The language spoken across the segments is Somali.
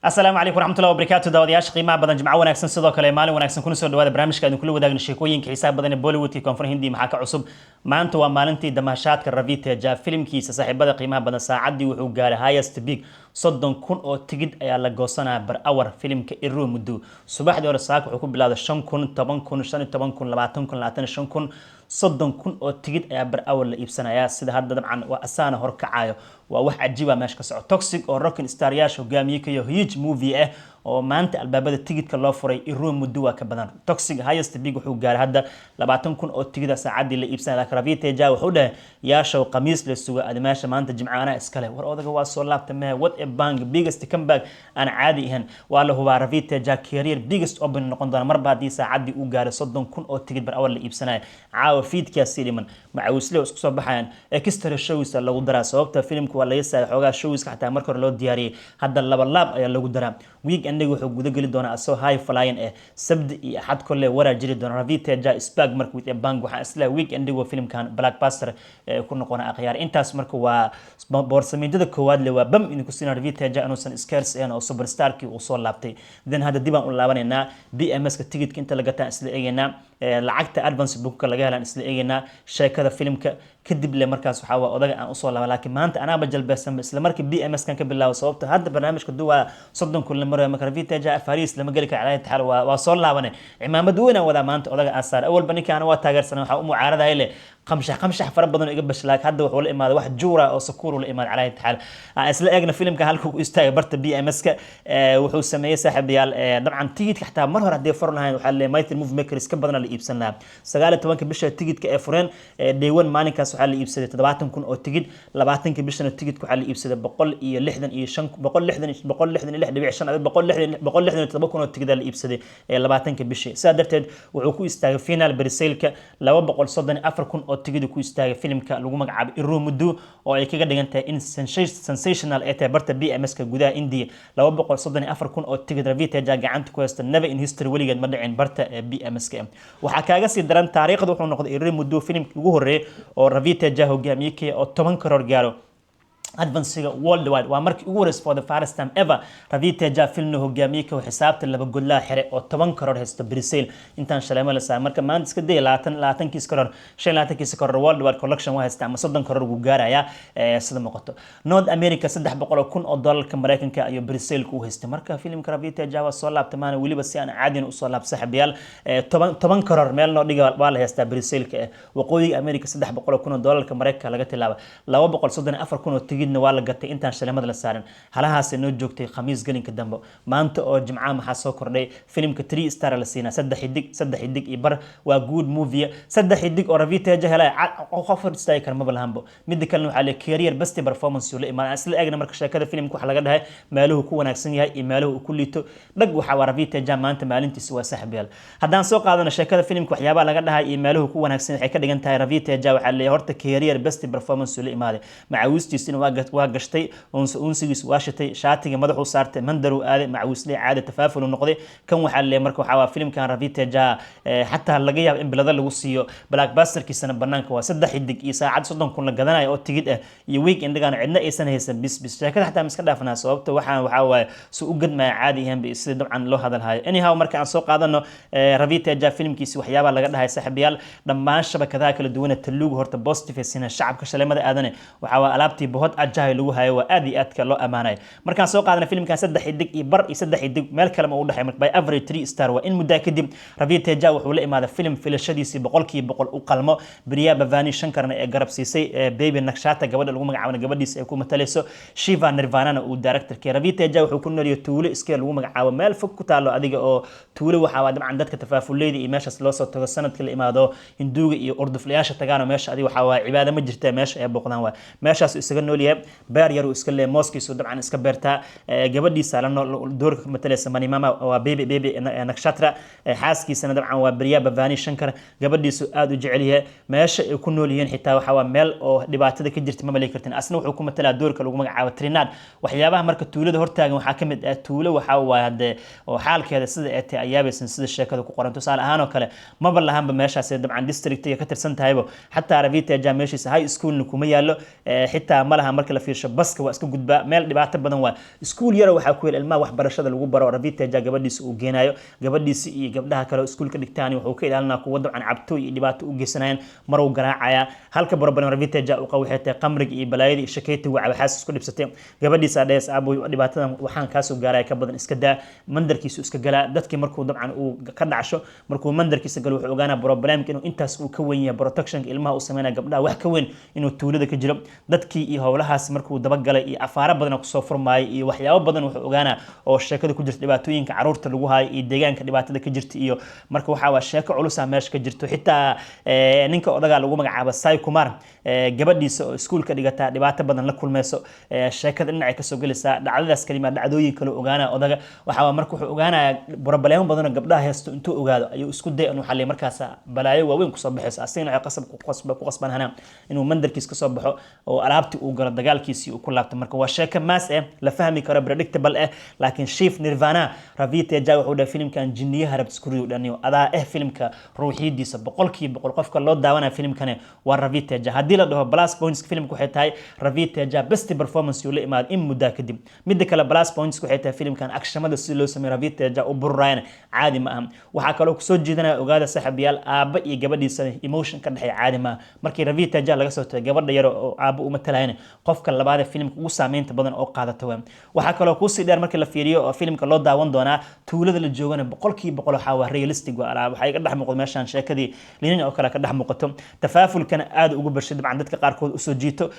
Asalaamu calaykum waraxmatullahi wabarakaatu. Daawadayaasha qiimaha badan, jimco wanaagsan, sidoo kale maalin wanaagsan. Kuna soo dhawaada barnaamijka idin kula wadaagna sheekooyinka xiisaha badan ee Bollywoodka, Koonfur Hindi. Maxaa ka cusub? Maanta waa maalintii damaashaadka Ravi Teja. Filimkiisa, saaxiibada qiimaha badan, saacaddii wuxuu gaaray highest big, 30,000 oo tigid ayaa la goosanaya per hour. Filimka Irumuddu subaxdii hore saaka wuxuu ku bilowday 5,000, 10,000, 15,000, 20,000, 25,000. 30,000 oo tigid ayaa per hour la iibsanayaa sida hadda. Dabcan waa asaana horkacayo, waa wax cajiiba meesha ka soco. Toxic oo rocking star yaasha hogaamiye kayo, huge movie ah oo maanta albaabada tigidka loo furay, Irumuddu waa ka badan. Toxic highest big wuxuu gaaray hadda 20,000 oo tigida saacaddii la iibsanaya. Laakiin Ravi Teja wuxuu dhahay, yaashow qamiis la suga adi meesha maanta jimcaana iskale. War odaga waa soo laabta mehe. What a bang, biggest comeback aan caadi ahayn. Waa la hubaa Ravi Teja career biggest open noqon doona marba haddii saacaddii uu gaaray 30,000 oo tigid per hour la iibsanaya. Caawa fiidkaasi dhiman macawisle isku soo baxayaan, extra shows lagu daraa, sababta filimka waa laga saaray xoogaa showska xataa marka hore loo diyaariyay, hadda laba laab ayaa lagu daraa. Week endiga wuxuu guda geli doonaa asoo high flying eh. Sabdi iyo Axad kolle waraa jiri doona. Ravi Teja is back marka with a bang. Waxaa isla week endiga filimkan blockbuster ku noqona akhyaar. Intaas marka waa boorsameyndada koowaad le, waa bam idinku siina Ravi Teja inuusan scarce ahayn oo superstarkii uu soo laabtay. Then hadda dib aan u laabanaynaa, PMS ka tigidka inta la gataan isla eegaynaa, lacagta advance bookka laga helaan isla eegaynaa, sheekada filimka kadib le. Markaas waxaa waa odaga aan usoo laaba, laakiin maanta anaaba jalbeesanba isla markii PMS kan ka bilaabo, sababta hadda barnaamijka duwaa 30,000 la marayo. Marka Ravi Teja Faris lama geli kara. Calaa taxaal waa soo laabane, cimaamad weyn aan wadaa maanta odaga aan saaray. Awalba ninkaana waa taageersanay, waxaa u mucaaradahay le qamshax qamshax fara badan oo iga bash, laakiin hadda wuxuu la imaaday wax juura oo sakuur la imaaday. Calaa taxaal aan isla eegna filimka halkuu ku istaagay barta PMS ka. Wuxuu sameeyey, saaxiibayaal, dabcan tigidka xataa mar hore haddii furan lahayn, waxaa leeyahay Mythri Movie Makers ka badan la iibsan lahaa. 19-ka bisha tigidka ee fureen day one, maalinkaas waxaa la iibsaday 70,000 oo tigid. 20-ka bishana tigidka waxaa la iibsaday 165, 160, 166.5, 167,000 oo tigida la iibsaday 20-ka bishii. Sidaa darteed wuxuu ku istaagay final presale-ka 234,000 oo tigida ku istaagay filimka lagu magacaabo Irumuddu, oo ay kaga dhigan tahay in sensational ay tahay barta PMS ka gudaha India. 234,000 oo tigid Ravi Teja gacanta ku haysta, never in history, weligeed ma dhicin barta PMS ka. Waxaa kaaga sii daran taariikhda, wuxuu noqday Irumuddu filimkii ugu horreeyay oo Ravi Teja hogaamiye kaya oo 10 crore gaaro advancega worldwide. Waa markii ugu horreysay, for the first time ever, Ravi Teja filmna hogaamiye ka xisaabta laba godlaa xire oo 10 crore haysto presale intaan shaleemo la saaray. Marka maanta iska day 20-kiis crore, 25-kiis crore worldwide collection waa haysta ama 30 crore wuu gaarayaa sida muuqato. North America 300,000 oo doolarka Mareykanka ayuu presale u haystay. Marka filimka Ravi Teja waa soo laabtay maana, weliba si aan caadin usoo laab, saaxiibayaal. 10 crore meel noo dhiga waa la haystaa presale-ka waqooyiga America, 300,000 oo doolarka Mareykanka laga tilaaba. 234,000 oo tigidna waa la gatay intaan shaleemada la saarin. Halahaasay noo joogtay Khamiis gelinka dambe. Maanta oo Jimcaha maxaa soo kordhay? Filimka three star la siinaa, saddex xidig, saddex xidig iyo bar. Waa good movie. Saddex xidig oo Ravi Teja helay, qof hor istaagi kara maba lahanbo. Midda kalena waxaa le career best performance uu la imaada. Isla eegna marka sheekada filimka, waxa laga dhahay, meeluhu ku wanaagsan yahay iyo meeluhu uu ku liito. Dhag, waxaa waa Ravi Teja maanta maalintiisa waa, saaxiibayaal. Haddaan soo qaadano sheekada filimka, waxyaabaha laga dhahay iyo meeluhu ku wanaagsan, waxay ka dhigan tahay Ravi Teja waxaa leeyahay horta career best performance uu la imaaday. Macawistiisina waa gashtay, unsigiisu waa shitay, shaatiga madaxuu saartay, mandaruu aaday, macawisley caada tafaafulu noqday. Kan waxaa leeyahay marka waxaa waa filimkan Ravi Teja xataa laga yaabo in bilado lagu siiyo. Blockbusterkiisana banaanka waa saddex xidig iyo saacad 30,000 la gadanayo oo tigid ah iyo week endigan cidna aysan haysan. Bis bis sheekada xataa miska dhaafanaa, sababta waxaan waxaa waaye su u gadmaya caadi ahaanba sida dabcan loo hadalhayo. Anyhow, marka aan soo qaadano Ravi Teja filimkiisi, waxyaabaha laga dhahay, saaxiibayaal, dhammaan shabakadaha kala duwan ee Telugu horta positive sina. Shacabka shaleemada aadane waxaa waa alaabtii bohod ajahay lagu hayo, waa aad iyo aadka loo amaanay. Markaan soo qaadana filimkan, saddex xidig iyo bar iyo saddex xidig meel kale ma u dhexay, marka by average three star. Waa in muddaa kadib Ravi Teja wuxuu la imaaday film filashadiisii 100% u qalmo. Priya Bhavani Shankarna ee garab siisay, Baby Nakshatra gabadha lagu magacaabana gabadhiisa ay ku matalayso, Shiva Nirvanana uu directorkii. Ravi Teja wuxuu ku noolyahay tuulo iskee lagu magacaabo meel fog ku taalo adiga oo tuulo waxaa waa dabcan dadka tafaafuleyda iyo meeshaas loo soo tago sanadka la imaado, Hinduuga iyo urduflayaasha tagaano meesha. Adiga waxaa waa cibaado ma jirta, meesha ay booqdaan waa meeshaas isaga noolyahay. Beer yar uu iska leeyahay, mooskiisu dabcan iska beertaa. Gabadhiisa la nool, doorka ka matalaysa Manimama waa Baby Nakshatra. Xaaskiisana dabcan waa Priya Bhavani Shankar, gabadhiisu aad u jecel yahay. Meesha ay ku nool yihiin xitaa waxaa waa meel oo dhibaatada ka jirta ma malay kartin. Asna wuxuu ku matalaa doorka lagu magacaabo Trinad. Waxyaabaha marka tuulada hortaagan waxaa ka mid ah tuulo waxaa waaye hadee oo xaalkeeda sida ay tahay ayaabaysan sida sheekada ku qoran. Tusaale ahaan oo kale, maba lahanba meeshaas dabcan districtiga ka tirsan tahaybo. Xataa Ravi Teja meeshiisa high schoolna kuma yaalo, xitaa ma laha. Marka Marka la fiirsho, baska waa iska gudbaa, meel dhibaato badan waa. Iskuul yara waxaa ku yeel ilmaha waxbarashada lagu baro. Ravi Teja gabadhiisa uu geenayo, gabadhiisa iyo gabdhaha kale oo iskuulka dhigtaan wuxuu ka ilaalinaa kuwa dabcan cabtooy iyo dhibaato u geysanayaan, maruu garaacaya. Halka problem Ravi Teja uu qabo waxay tahay qamriga iyo balaayada iyo shakeyta waa xaas isku dhibsatay. Gabadhiisa dhees, "Aaboy, dhibaatadan waxaan kaasoo gaaraya ka badan iska daa." Mandarkiisu iska galaa dadkii. Markuu dabcan uu ka dhacsho, markuu mandarkiisa galo, wuxuu ogaanaa problemka inuu intaas uu ka weyn yahay. Protectionka ilmaha uu sameynaya, gabdhaha, wax ka weyn inuu tuulada ka jiro. Dadkii iyo howlahaas markuu dabagalay iyo afaaro badan kusoo furmaayay iyo waxyaabo badan wuxuu ogaanaa oo sheekada ku jirta, dhibaatooyinka caruurta lagu hayo iyo deegaanka dhibaatada ka jirta. Iyo marka waxaa waa sheeko culusa meesha ka jirto. Xitaa ninka odagaa lagu magacaabo Sai Kumar, gabadhiisa oo iskuulka dhigataa dhibaato badan la kulmayso. Sheekada dhinacay kasoo gelaysaa dhacdadaas kalima, dhacdooyin kale ogaanaya odaga. Waxaa marka wuxuu ogaanayaa problemo badan oo gabdhaha haysto. Intuu ogaado ayuu isku day inuu xaliyo. Markaas balaayo waaweyn kusoo baxayso, asigana waxay qasab ku qasbanhanaa inuu mandarkiis kasoo baxo oo alaabtii uu galo, dagaalkiisii uu ku laabto. Marka waa sheeko mass eh, la fahmi karo, predictable eh, laakiin Shiva Nirvana Ravi Teja wuxuu dhahay filimkan jinniyaha rabta isku rido dhaniyo adaa eh. Filimka ruuxiyadiisa 100%, qofka loo daawanaya filimkani waa Ravi Teja. Haddii la dhaho plus points filimka, waxay tahay Ravi Teja best performance uu la imaado in muddaa kadib. Midda kale, plus points waxay tahay filimkan actionada si loo sameeyo Ravi Teja u bururayana caadi ma aha. Waxaa kaloo kusoo jeedinaya, ogaada saaxiibayaal, aabba iyo gabadhiisa emotion ka dhexeeya caadi ma aha. Markii Ravi Teja laga soo tagay, gabadha yar oo aabba u matalayana qofka labaad ee filimka ugu saameynta badan oo qaadata waa. Waxaa kaloo kuusii dheer, markii la fiiriyo oo filimka loo daawan doonaa, tuulada la joogana 100% waxaa waa realistic. Waa alaab waxay ka dhex muuqdo meeshaan sheekadii linin oo kale ka dhex muuqato. Tafaafulkana aad ugu barshay dabcan dadka qaarkood usoo jiito.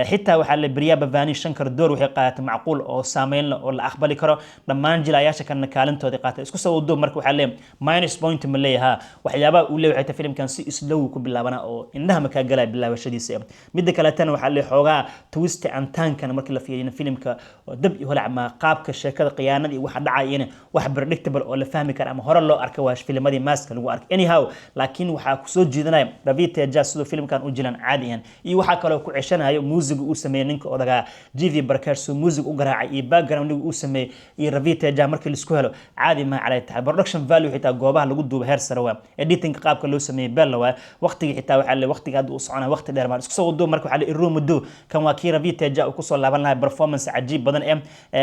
Xitaa waxaa la Priya Bhavani Shankar door waxay qaadatay macquul oo saameyn leh oo la aqbali karo. Dhammaan jilayaasha kalena kaalintooda qaatay. Isku soo wado, marka waxaa leeyahay minus point ma leeyaha? Waxyaabaha uu leeyahay waxay tahay filimkan si slow ku bilaabana oo indhaha ma kaa galaya bilaabashadiisa. Midda kaletana waxaa leeyahay xoogaa twist and turnkana markii la fiiriyo filimka oo dab iyo holac ma qaabka sheekada, khiyaanada iyo waxa dhacayana wax predictable oo la fahmi kara ama hore loo arka waa filmadii masska lagu arkay. Anyhow, laakiin waxaa kusoo jiidanaya Ravi Teja siduu filimkan u jilan caadi ahan, iyo waxaa kaloo ku ceshanayo muusiga uu sameeyey ninka odagaa GV Prakash. Suu muusig u garaacay iyo backgroundiga uu sameeyey iyo Ravi Teja markii laisku helo, caadi ma calay tahay. Production value xitaa goobaha lagu duuba heer sare waa, editing qaabka loo sameeyey bella waa, waqtiga xitaa waxaa le waqtiga hadda uu soconaya waqti dheer maan. Isku soo wado, marka waxaa le Irumudi kan waa kii Ravi Teja uu kusoo laaban lahay performance cajiib badan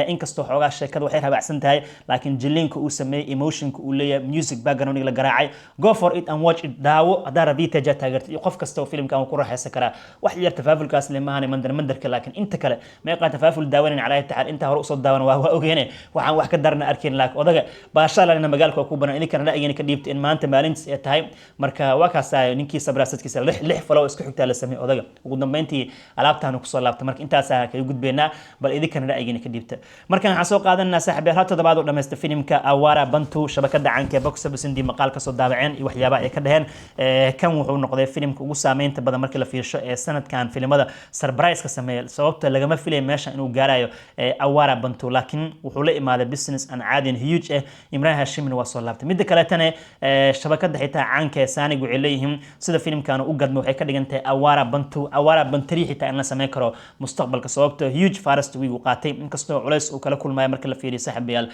inkastoo xoogaa sheekada waxay rabaacsan tahay, laakiin jiliinka uu sameeyey, emotionka uu leeyahay, music backgroundiga la garaacay, go for it and watch it. Daawo haddaa Ravi Teja taageertay, iyo qof kasta oo filimkan uu ku raaxaysan karaa. Wax yar tafaafulkaas le maahan mandarka, laakiin inta kale meeqaa tafaaful daawanan calaa taxal. Inta hore usoo daawan waa ogeene, waxaan wax ka darna arkayn, laakiin odaga baashaalana magaalka waa ku banan. Idinkana ra'yigeena ka dhiibta in maanta maalintiis ay tahay. Marka waa kaasaa ninkii sabraasadkiisa lix lix falo isku xigtaa la sameeyey odaga. Ugu dambeyntii alaabtaanu kusoo laabtay. Marka intaasaa kaga gudbeynaa, bal idinkana ra'yigeena ka dhiibta. Markan waxaan soo qaadanaa, saaxiibayaal, hal toddobaad oo dhammaysta filimka Awara Bantu. Shabakada caanka ee Box Office India maqaal kasoo daabaceen iyo waxyaabaha ay ka dhaheen. Kan wuxuu noqday filimka ugu saameynta badan markii la fiirsho ee sanadkan filimada surprise ka sameeya, sababta lagama filay meesha inuu gaarayo Awara Bantu, laakiin wuxuu la imaaday business aan caadiyan huge eh. Emraan Hashmina waa soo laabtay. Midda kaletana, shabakada xitaa caanka ee Saanig waxay leeyihiin sida filimkan u gadma waxay ka dhigan tahay Awara Bantu, Awara Bantari xitaa in la sameyn karo mustaqbalka, sababta huge first week uu qaatay, inkastoo culays uu kala kulmayo marka la fiiriyo, saaxiibayaal,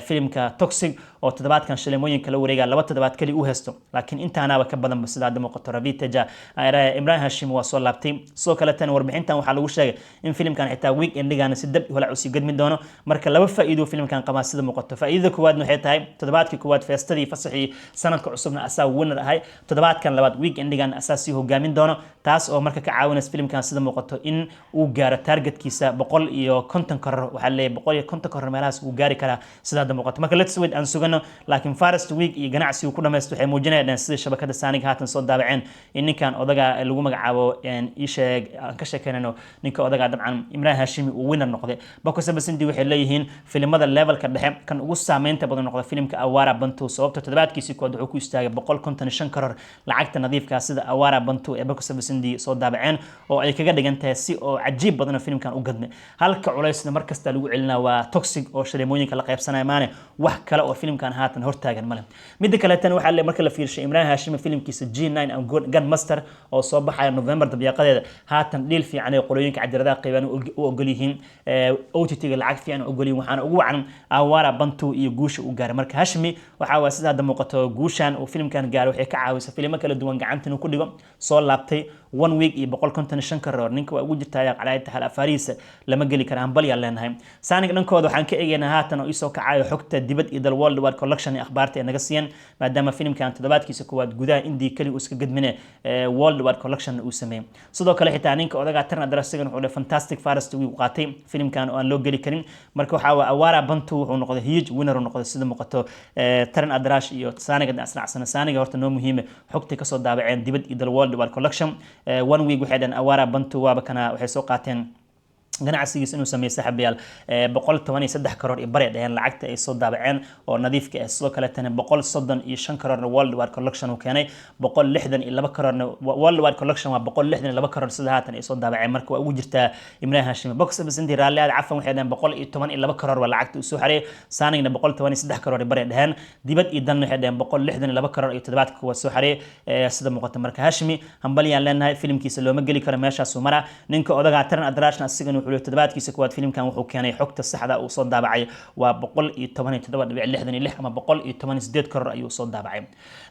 filimka Toxic oo toddobaadkan shilimooyinka la wareega, 2 toddobaad kali u haysto, laakiin intaanaaba ka badanba sida hadda muuqato. Ravi Teja, Emraan Hashmi waa soo laabtay. Sidoo kale tan warbixintan waxaa lagu sheegay in filimkan xitaa week endigana si dab holac usii gadmi doono. Marka laba faa'iido filimkan qabaa sida muuqato. Faa'iidada koowaadna waxay tahay toddobaadkii koowaad, feestadii fasaxii sanadka cusubna asaa winner ahay. Toddobaadkan labaad, week endigan, asaa sii hogaamin doono, taas oo marka ka caawinaysa filimkan sida muuqato in uu gaaro targetkiisa 150 crore. Waxaa leeyahay 150 crore meelahaas uu gaari karaa sida hadda muuqato. Marka let's wait aan sugano, laakiin first week iyo ganacsi uu ku dhamaysto waxay muujinayaan, sida shabakada Saanig haatan soo daabaceen, in ninkan odaga lagu magacaabo isheeg aan ka sheekeynayno, ninka odaga dabcan Imraan Hashimi, uu winner noqday. Box Office India waxay leeyihiin filimada levelka dhexe kan ugu saameynta badan noqda filimka Awara Bantu, sababta toddobaadkiisii koowaad wuxuu ku istaagay 155 crore lacagta nadiifka, sida Awara Bantu ee Box Office India soo daabaceen, oo ay kaga dhigan tahay si oo cajiib badan oo filimkan u gadmay. Halka culaysna mar kasta lagu celinaa waa Toxic oo shaleemooyinka la qaybsanaya maane, wax kale oo filimkan haatan hortaagan male. Midda kaleetana waxaa le marka la fiirshay Imraan Hashimi filimkiisa G9 and Gun Master oo soo baxaya November dabyaqadeeda, haatan deal fiican ee qolooyinka cadiradaha qaybaan u ogol yihiin, OTT-ga lacag fiican u ogol yihiin, waxaana ugu wacan Awara Bantu iyo guusha uu gaaray. Marka Hashmi waxaa waa sida hadda muuqato guushan uu filimkan gaaray waxay ka caawisa filimo kala duwan gacanta inuu ku dhigo. Soo laabtay one week iyo 155 crore, ninka waa ugu jirtaa. Ciraaq calaa taxal afaarihiisa lama geli kara. Hambalyaan leenahay. Saanig dhankooda waxaan ka eegaynaa haatan oo isoo kacayo xogta dibad iyo dal world wide collection ee akhbaarta ay naga siiyeen, maadaama filimkan toddobaadkiisa koowaad gudaha India keli uu iska gadmine, world wide collection uu sameeyey. Sidoo kale xitaa ninka odaga Taran Adarsh wuxuu dhahay fantastic first week qaatay filimkan oo aan loo geli karin. Marka waxaa waa Awara Bantu wuxuu noqday huge winner uu noqday, sida muuqato. Taran Adarsh iyo Saaniga israacsana. Saaniga horta noo muhiime xogtay kasoo daabaceen dibad iyo dal world wide collection one week. Waxay dhaheen Awara Bantu waaba kana waxay soo qaateen ganacsigiis inuu sameeyey, saaxiibayaal, 113 karoor iyo bare dhaheen lacagta ay soo daabaceen oo nadiifka ah. Sidoo kaletana 135 karoorna world wide collection uu keenay, 162 karoorna world wide collection waa 162 karoor sida haatan ay soo daabaceen. Marka waa ugu jirtaa Imran Hashimi box office intii raalli aad cafan. Waxay dhaheen 112 karoor waa lacagta uu soo xareeyay. Saanigna 113 karoor iyo bare dhaheen. Dibad iyo dan waxay dhaheen 162 karoor iyo toddobaadka kuwa soo xareeyay, sida muuqata. Marka Hashimi hambalyaan leenahay, filimkiisa looma geli karo, meeshaasuu maraa. Ninka odagaa Taran Adarshna asigana wuxuu leeyahay toddobaadkiisa kuwaad filimkan wuxuu keenay, xogta saxda uu soo daabacay waa 117.66 ama 118 karoor ayuu soo daabacay.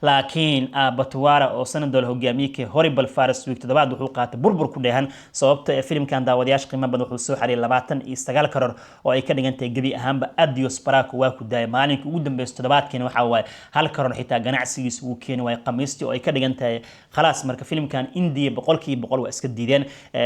Laakiin Batwara oo sanadoola hogaamiyey horrible first week, toddobaad wuxuu qaatay burbur ku dheehan, sababta ee filimkan, daawadayaasha qiimo badan, wuxuu soo xariyay 29 karoor oo ay ka dhigan tahay gebi ahaanba adios barako, waa ku daayay. Maalinka ugu dambeysa toddobaadkiina waxaa waaye 1 karoor xitaa ganacsigiisa wuu keeni waayay Khamiistii, oo ay ka dhigan tahay khalaas. Marka filimkan India 100% waa iska diideen.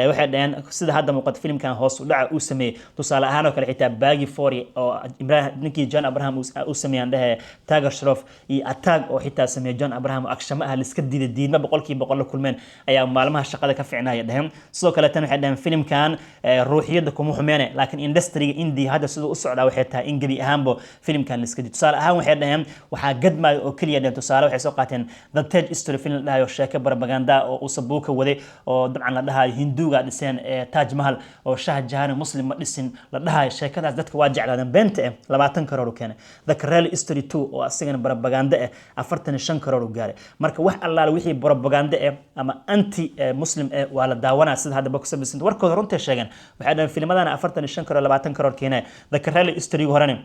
Waxay dhaheen sida hadda muuqata filimkan hoos u dhaca uu sameeyey, tusaale ahaan oo kale xitaa Baaghi 4 oo Imran ninkii John Abraham uu sameeyaan dhehe Tiger Shroff iyo Attack oo xitaa sameeyey John Abraham oo akshamo ah la iska diiday, diidma 100% la kulmeen ayaa maalmaha shaqada ka ficnaya dheheen. Sidoo kale tan waxay dhaheen filimkan ruuxiyadda kuma xumeene, laakiin industryga India hadda siduu u socdaa waxay tahay in gebi ahaanba filimkan la iska diido. Tusaale ahaan waxay dhaheen waxaa gadmaayo oo keliya dheheen, tusaale waxay soo qaateen The Taj Story, film la dhahayo, sheeko propaganda oo uu sabuuka waday oo dabcan la dhahayo Hinduga dhiseen ee Taj Mahal oo Shah Jahan Muslim ma dhisin la dhahayo. Sheekadaas dadka waa jeclaadeen, beenta 20 karoor u keenay. The Kerala Story 2 oo asigana propaganda 45 karoor u gaaray. Marka wax allaale wixii propaganda ama anti muslim waa la daawanaa, sida hadda box office warkooda runtii sheegeen. Waxay dhaheen filmadana 45 karoor, 20 karoor keenay. The Kerala Story horena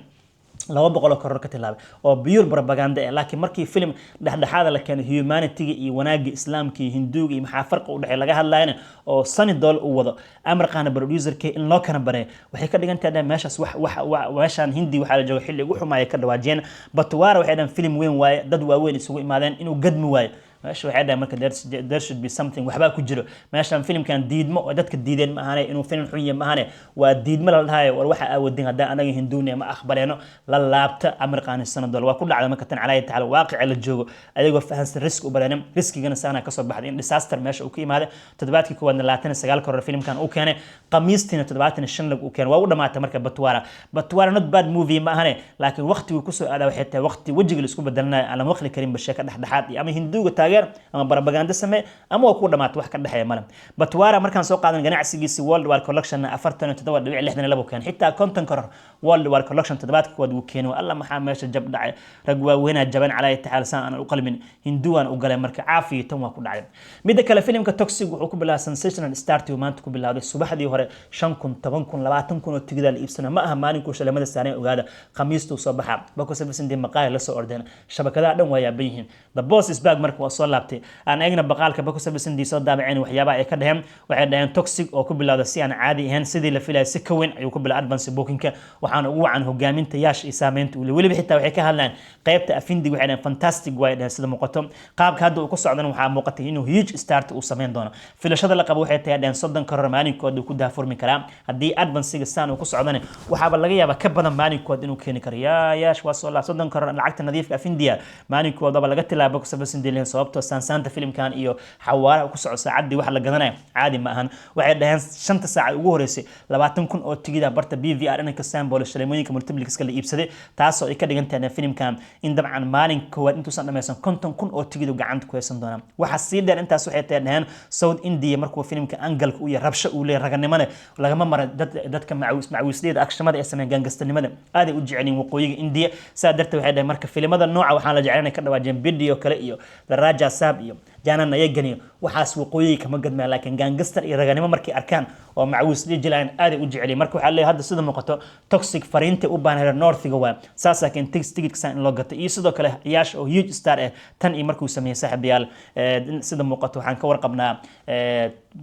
200 karoor ka tilaabay oo pure propaganda laakiin markii film dhexdhexaada la keenay, humanity-ga iyo wanaagga Islaamka iyo Hinduuga iyo maxaa farqa u dhexeeya laga hadlayana, oo Sunny Deol uu wado, Aamir Khan producer-ka in loo kana bareeyo, waxay ka dhigan tahay meeshaas wax wax meeshaan Hindi waxaa la jooga xilli ugu xumaaya ka dhawaajiyeen. Batwara waxay dhahan film weyn waaye, dad waaweyn isugu imaadeen, inuu gadmi waayo meesha waxay dhahay marka there should be something, waxbaa ku jiro meeshan. Filimkan diidmo oo dadka diideen ma ahane, inuu film xun yahay ma ahane, waa diidmo la dhahayo war waxa aawadin haddaan anaga Hinduune ma aqbaleeno la laabta. Aamir Khan sanadol waa ku dhacda. Marka tan calaayi tacaala waaqica la joogo ayagoo fahansan risk u bareenin, riskigana saana kasoo baxday in disaster meesha uu ka imaaday. Toddobaadkii koowaadna 29 karoor filimkan uu keenay, Khamiistiina 75 lag uu keenay, waa u dhamaatay. Marka Batwara not bad movie ma ahane, laakiin waqtiguu kusoo aadaa waxay tahay waqti wejiga la isku bedelanayo aan la maqli karinba sheeko dhexdhexaad iyo ama Hinduuga taageer ama propaganda samee ama waa ku dhamaatay, wax ka dhexeeya male. Batwara markaan soo qaadan ganacsigiisi world wide collection 47.62 keen, xitaa 50 karoor world wide collection toddobaadka koowaad wuu keenay. Alla maxaa meesha jab dhacay, rag waaweynaa jaban calaa taxaal saan aan u qalmin Hinduwan u galay. Marka caafiyo tan waa ku dhacay. Midda kale, filimka Toxic wuxuu ku bilaabay sensational start uu maanta ku bilowday. Subaxdii hore 5000, 10,000, 20,000 oo tigida la iibsana. Ma aha maalinkuu shalamada saareen, ogaada, Khamiistuu soo baxa. Box office intii maqaaya la soo ordeen, shabakadaha dhan waa yaaban yihiin. The Boss is back. Marka waa soo laabtay. Aan eegna baqaalka box office intii soo daabaceen waxyaabaha ay ka dhaheen. Waxay dhaheen Toxic oo ku bilowda si aan caadi ahayn, sidii la filayay si ka weyn ayuu ku bilowday advance booking-ka, waxaana ugu wacan hogaaminta Yaash iyo saameynta uu weliba. Xitaa waxay ka hadlaan qaybta afindig, waxay dhaheen fantastic way dhaheen. Sida muuqato qaabka hadda uu ku socdana waxaa muuqatay inuu huge start uu sameyn doono. Filashada la qabo waxay tahay dhaheen 30 karoor maalinkooda uu ku daafurmi karaa. Haddii advancega saan uu ku socdana waxaaba laga yaabaa ka badan maalinkood inuu keeni karo. Yaa Yaash waa soo laab, 30 karoor lacagta nadiifka afindiya maalinkoodaba laga tilaabo kusabasan sababtoo saansaanta filimkan iyo xawaaraha ku soco, saacaddii waxa la gadanaya caadi ma ahan. Waxay dhaheen 5-ta saaca ugu horeysay 20,000 oo tigida barta PVR inanka sambol shaleemooyinka multiplexka la iibsaday, taasoo ay ka dhigan tahay filimkan in dabcan maalin koowaad intuusan dhammaysan 50,000 oo tigidu gacanta ku haysan doonaan. Waxa sii dheer intaas waxay tahay dhaheen South India markuu filimka angalka u yahay rabsho uu leeyahay, raganimada lagama mara dadka macawisleyda akshamada ee sameeyaan gaangastanimada aaday u jecelyiin waqooyiga India. Saa darteed waxay dhaheen marka filimada nooca waxaan la jecel inay ka dhawaajiyeen Peddi oo kale iyo The Raja Saab iyo Jana Nayagan iyo waxaas waqooyiga kama gadmaan, laakiin gangster iyo raganimo markay arkaan oo macawisli jilaan aaday u jecelyiin. Marka waxaa leeyahay hadda sida muuqato Toxic fariinta u baahan reer northiga waa saas, laakiin tigidka saan in loo gato iyo sidoo kale Yaash oo huge star tan iyo markuu sameeyey, saaxiibayaal, sida muuqato waxaan ka warqabnaa.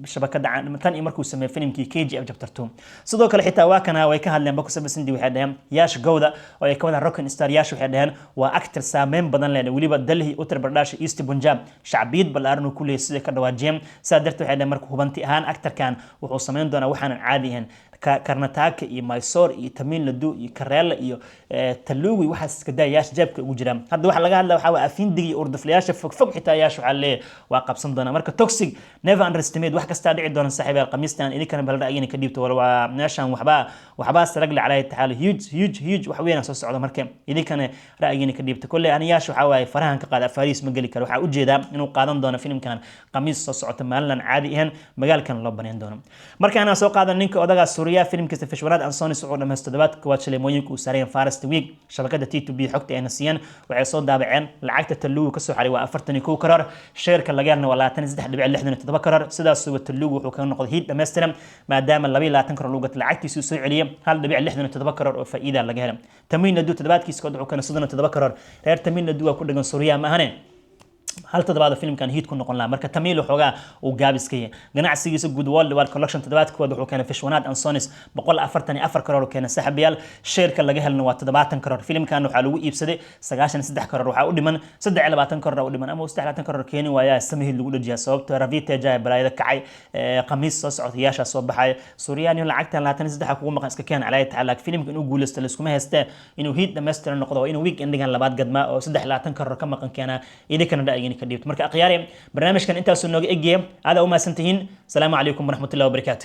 Shabakada tan iyo markuu sameeyey filimkii KGF Chapter 2. Sidoo kale xitaa waa kana way ka hadleen Box Office India. Waxay dhaheen Yash Gowda oo ay ka wadaan rocking star Yash, waxay dhaheen waa actor saameyn badan leh, weliba Delhi, Uttar Pradesh, East Punjab shacbiyad ballaaran uu ku leeyahay sida ka dhawaajiyeen. Sidaa darteed waxay dhaheen marka hubanti ahaan actorkan wuxuu sameyn doonaa waxaanan caadi ahayn. Karnataka iyo Mysore iyo Tamil Nadu iyo Kerala iyo Telugu, waxaas iska daa, Yash jeebka ugu jiraan. Hadda waxa laga hadlaya waxaa waa Afindiga iyo urduflayaasha fogfog, xitaa Yash waxaa leeyahay waa qabsan doonaa. Marka toxic, never underestimate, wax kastaa dhici doona, saaxiibayaal. Khamiistan idinkana bal ra'yina ka dhiibto. Waa meeshan waxbaa saragle calaahi tacaala, huge, huge, huge, wax weyn soo socda. Marka idinkana ra'yigiina ka dhiibto. Kolley ani Yash waxaa waaye farahan ka qaada, Fariis ma geli karo. Waxaa ujeedaa inuu qaadan doono filimkan Khamiis soo socota, maalinlan caadi ahayn magaalkan loo baneyn doono. Markaana soo qaadan ninka odagaa Suriya, filimkiisa Vishwanath and Sons wuxuu dhamaysto toddobaadka koowaad shaleemooyinka uu saareen first week. Shabakada T2B xogta ayna siiyeen, waxay soo daabaceen lacagta Telugu kasoo xaray waa 41 karoor, share-ka laga helna waa 23.67 karoor. Sidaasuba Telugu wuxuu kaga noqday hit dhammaystiran, maadaama 22 karoor lagu gatay, lacagtiisuu soo celiyay, 1.67 karoor oo faa'iida laga helay. Tamil Nadu toddobaadkiisa kood wuxuu keenay 37 karoor. Reer Tamil Nadu waa ku dhagan Suriya ma ahane, hal toddobaad filimkan hit ku noqon lahaa. Marka Tamil waxoogaa uu gaabis ka yahay ganacsigiisa guud. Worldwide collection toddobaadkood wuxuu keenay Vishwanath and Sons 144 karoor keenay, saaxiibayaal. Share-ka laga helna waa 70 karoor. Filimkan waxaa lagu iibsaday 93 karoor, waxaa u dhiman 23 karoor u dhiman, ama 23 karoor keeni waayaa samahid lagu dhajiyaa, sababtoo Ravi Teja balaayada kacay. Khamiis soo socota Yaashaa soo baxaya. Suuriyaan lacagtan 23 kugu maqan iska keen calaayi tacaala. Filimka inuu guuleysto laiskuma haystee, inuu hit dhammaystiran noqdo waa inuu week endigan labaad gadmaa oo 23 karoor ka maqan keenaa. Idinkana ra'yigiina ka dhiibto. Marka akhyaari, barnaamijkan intaasuu nooga egyahay. Aada u mahadsantihiin. Asalaamu calaykum waraxmatullahi wabarakaatu.